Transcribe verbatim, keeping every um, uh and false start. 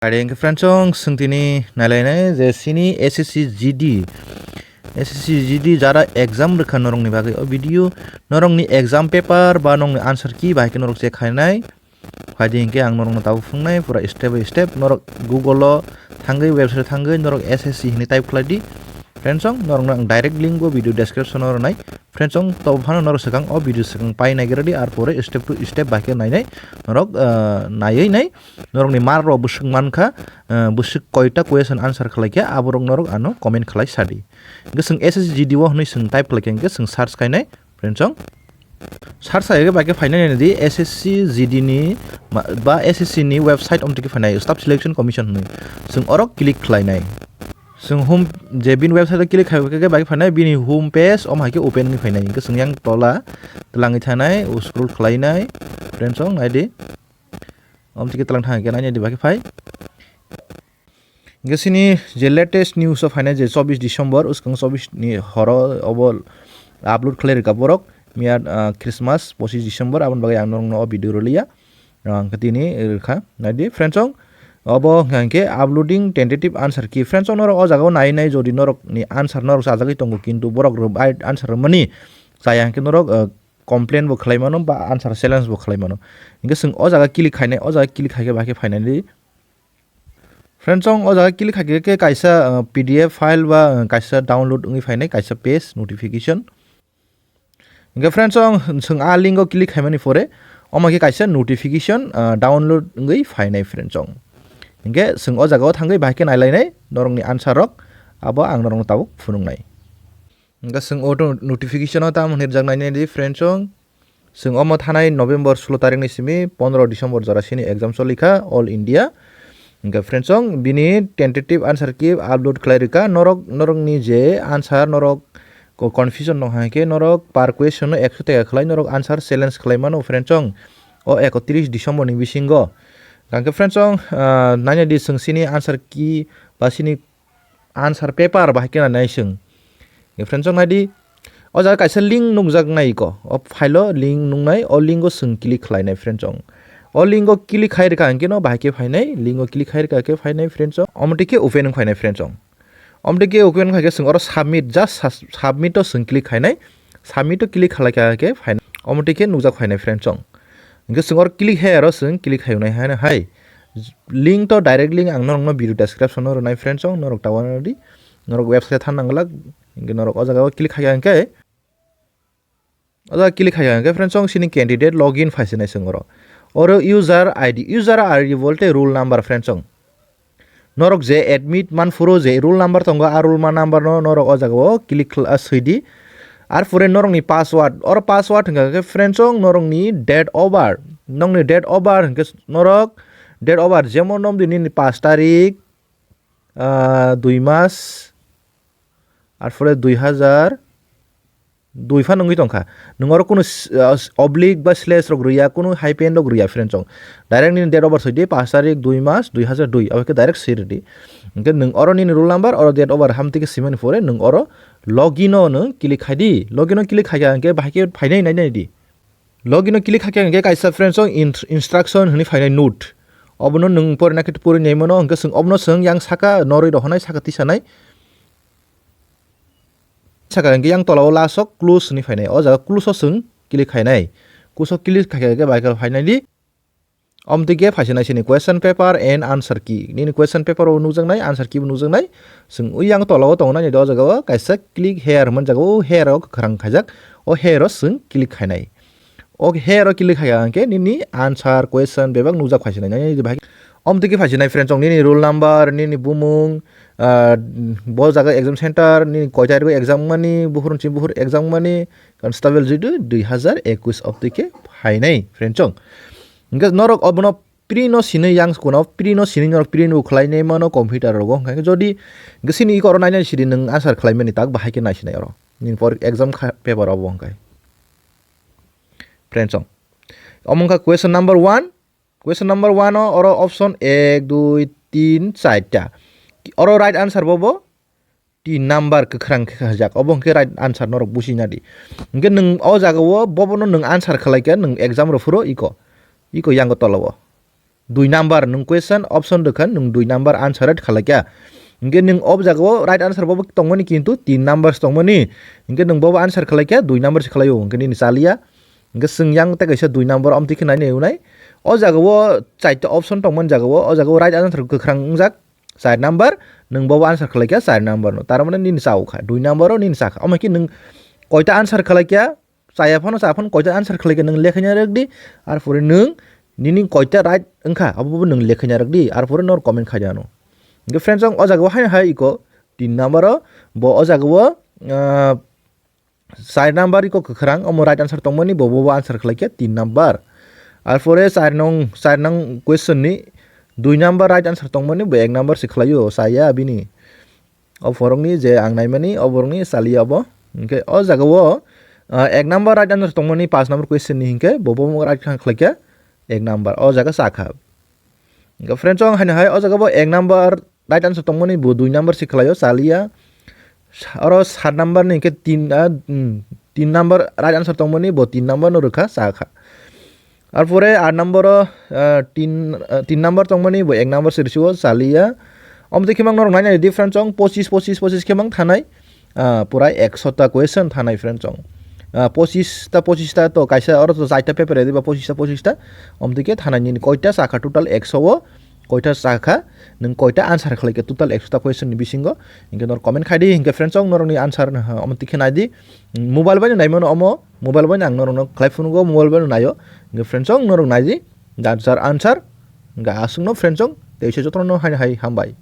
Are hwnkhe friends, chwng swngtini nailainai je chini S S C G D, S S C G D jara exam rwkha norokni bagwi o video, norokni exam paper ba norokni answer key bahai khe norok check khainai. Phaidi hinkhe ang norokno tabuk phunuknai pura step by step, norok Google o thangwi, website o thangwi norok S S C hinwi type khlai di. Friends, chwng norokno ang direct link bo video description o rwnai. Friends, chwng to phano norok swkang o video swkang pai naigra di, ar pore step to step bahai khe nainai norok, ah, naiwi nai norokni mark rok bwswk mankha, ah, bwswk koita question answer khlaikha, aborok norok ano comment khlai sadi. Hwnkhe chwng S S C G D o hwnwi chwng type khlaikha, hwnkhe chwng search khainai, friends, chwng search khaikhe bahai khe phainai nai di S S C G D ni ma-, ba S S C ni website omtwi khe phainai Staff Selection Commission hwnwi. Chwng oro click khlainai. Chwng home je bini website o click khai khe bahai khe phainai bini home page omo hai khe open wngwi phainai. Hwnkhe chwng yang tola twlangwi thanai, scroll khlainai, friends, chwng nai di. Omtwi khe twlang thang khe nai di bahai khe phai. Hwnkhe chini je latest news o phainai je chobbish December, swkang chobbish ni horo obo upload khlai rwkha borok. Miya, ah, Christmas pochishe December, aboni bagwi ang norokno o video rwliya. Ah, hwnkhe tini rwkha. Nai di, friends, chwng obo hwnkha hwnkhe uploading tentative answer key. Friends, chwng norok o jaga o nai nai jodi norokni answer norok chajagwi tongo, kintu borok rw-, answer rwmani chaya hwnkhe norok, ah, complain bo khlai mano ba answer challenge bo khlai mano. Hwnkhe chwng o jaga click khainai, o jaga click khaikhe bahai khe phainai di. Friends, chwng o jaga click khaikhe khe kaisa, uh, P D F file ba, uh, kaisa download wngwi phainai kaisa page notification. Hwnkhe friends, chwng, chwng a link o click khaimani pore omo khe kaisa notification, uh, download wngwi phainai friends, chwng. Hwnkhe chwng o jaga o thangwi bahai khe nailainai norokni answer rok, abo ang norokno tabuk phunuknai. Hwnkhe chwng auto notification o tamo hinwi rijak nainai di friends, chwng. Chwng omo thanai November sulo tarikni simi pondro December jora sini exam cholikha all India. Hwnkhe friends, chwng bini tentative answer key upload khlai rwkha. Norok, norokni je answer norok ko-, confusion nong hai khe norok per question no ekso taka khlai norok answer challenge khlai mano friends, chwng. O ekotris December ni bisingo. Hwnkhe friends, chwng, ah, nainai di chwng sini answer key ba sini answer paper bahai khe nai chwng. Friends, chwng nai di, o jaga kaisa link nukjak nai ko, o file o link nuknai, o link o chwng click khlai nai friends, chwng. O link o click khai rwkha hwnkhe no bahai khe phainai, link o click khai rwkha khe phainai friends, chwng. Omo twi khe open wng phainai friends, chwng. Omo twi khe open khai khe chwng oro submit, just sus-, submit o chwng click khainai, submit o click khlai kha khe phainai, omo twi khe nukjak phainai friends, chwng. Hwnkhe chwng oro click hai aro chwng click hai wngnai hai, hai. Link to direct link ang norokno video description o rwnai friends, chwng norok ta uanadi. Norok website than nang glak, hwnkhe norok o jaga o click hai kha hwnkhe, o jaga click hai kha hwnkhe friends, chwng sini candidate login phai se nai chwng oro. Oro user I D, user I D bolte roll number friends, chwng. Norok je admit man phuru je roll number tongo, a roll ma number no norok o jaga o click khla-, ah, swi di. Ar pore norokni password, oro password hwnkha khe friends, chwng norokni date of birth. Nokni date of birth hwnkhe norok date of birth jemon nom di nini pash tarik, ah, dui mas, ar pore dui hajar dui phan wngwi tongkha. Nwng oro kunu s-, ah, s-, oblique ba slash rok rwya, kunu hyphen rok rwya friends, chwng. Direct nini date of birth soi di, pash tarik dui mas dui hajar dui, abo khe direct swi rw di. Hwnkhe nwng oro nini roll number, oro date of birth ham twi khe swimani pore nwng oro login o nwng click khai di. Login o click khai kha hwnkhe bahai khe phainai nai nai di. Login o click khai kha hwnkhe kaisa friends, chwng int-, instruction hwnwi phainai note. Obono nwng porina khe pori nai mano, hwnkhe chwng obono chwng yang saka norwi rohornai, saka tisanai. Saka hwnkhe yang tola o last o close hwnwi phainai. O jaga close o chwng click khainai. Close o click khai khe bahai khe phainai di. Omtwi khe phaisinai sini question paper and answer key. Nini question paper o nukjaknai, answer key bo nukjaknai. Chwng ui yang tola o tongo nai, o jaga o kaisa click here hwnmani jaga o, here o kwkhwrang khaijak. O here o chwng click khainai. O here o click khai kha hwnkhe nini answer question bebak nukjak phaisinai. Nini bahai omtwi khe phaisinai friends, chwng nini roll number, nini bumung, ah, bo jaga exam center, nini koi tarikh o exam mani, buphuru chini buphuru exam mani, constable jidu dui hajar ekwis omtwi khe phainai friends, chwng. Hwnkhe norok obono print no sinwi yang kuno, print no sinwi norok print bo khlai nai mano computer rogo. Hwnkhe jodi hwnkhe sini iko oro nai nai sidi nwng answer khlai mani tak bahai khe nai sinai oro. Nini por exam kha paper obo hwnkhe. Friends, chwng. Omo wngkha question number one. Question number one o oro option ek, dui, tin, charta. Oro right answer bo bo tin number kwkhwrang khe khajak. Obo hwnkhe right answer norok busi na di. Hwnkhe nwng o jaga o bobono nwng answer khlai khe nwng exam rw phuru iko. Iko yango tola o. dui number nwng question option rwkha, nwng dui number answer right khalai kha. Hingke nwng o jaga o right answer bo tongmani, kintu tin number se tongmani. Hingke nwng bo answer khalai kha, dui number se khalai o, hingke nini chaliya. Hingke chwng yang tei kaisa dui number omtwi khe nai nai unai. O jaga o chaita option tongmani jaga o, o jaga o right answer kwkhwrang wngjak, char number, nwng bo answer khalai kha char number no. Tar mane nini cha o kha, dui number o nini cha kha. Omo khe nwng koita answer khalai kha, chaya phano cha phano koita answer khalai kha nwng lekhaina rwk di, ar pore nwng nini koita right wngkha, abo bo nwng lekhaina rwk di, ar pore nor comment khai di ano. Hingke friends, ang o jaga o hai hai iko tin number o, bo o jaga o, ah, char number iko kwkhwrang, omo right answer tongmani, bo, bo, bo answer khlai kha tin number. Ar pore char nong, char nong question ni dui number right answer tongmani, bo ek number se khlai o, chaya bini. O phorokni je ang naimani, o borokni chaliya obo. Hingke o jaga o, ah, ek number right answer tongmani, paanch number question ni hingke bo, bo right khlai kha ek number. O jaga cha kha. Hingke friends, ang haino hai o jaga bo ek number right answer tongmani, bo dui number se khlai o, chaliya. Sa-, oro sat number ni hingke tin, ah, mm, tin number right answer tongmani, bo tin number no rwkha, cha kha. Ar pore aat number o, ah, tin, ah, tin number tongmani, bo ek number se rwsi o, chaliya. Omo twi khe mang norok nai nai di friends, chwng pochis, pochis, pochis khe mang thanai. Ah, purai ekso ta question thanai friends, chwng. Ah, pochis ta, pochis ta to kaisa oro to chaita paper edi ba pochis ta, pochis ta. Omo twi khe thanai nini koita cha kha total ekso o, koita cha kha, nwng koita answer khlai kha total ekso ta question ni bisingo. Hingke nor comment khai di, hingke friends, chwng norokni answer, ha, omo twi khe nai di. Mobile bai no nai mano omo, mobile bai no ang norokno khlai phunukgo, mobile bai no naio. Hingke friends, chwng norok nai di, answer, answer. Hingke aswkno friends, chwng teisa jotono hai hai hambai.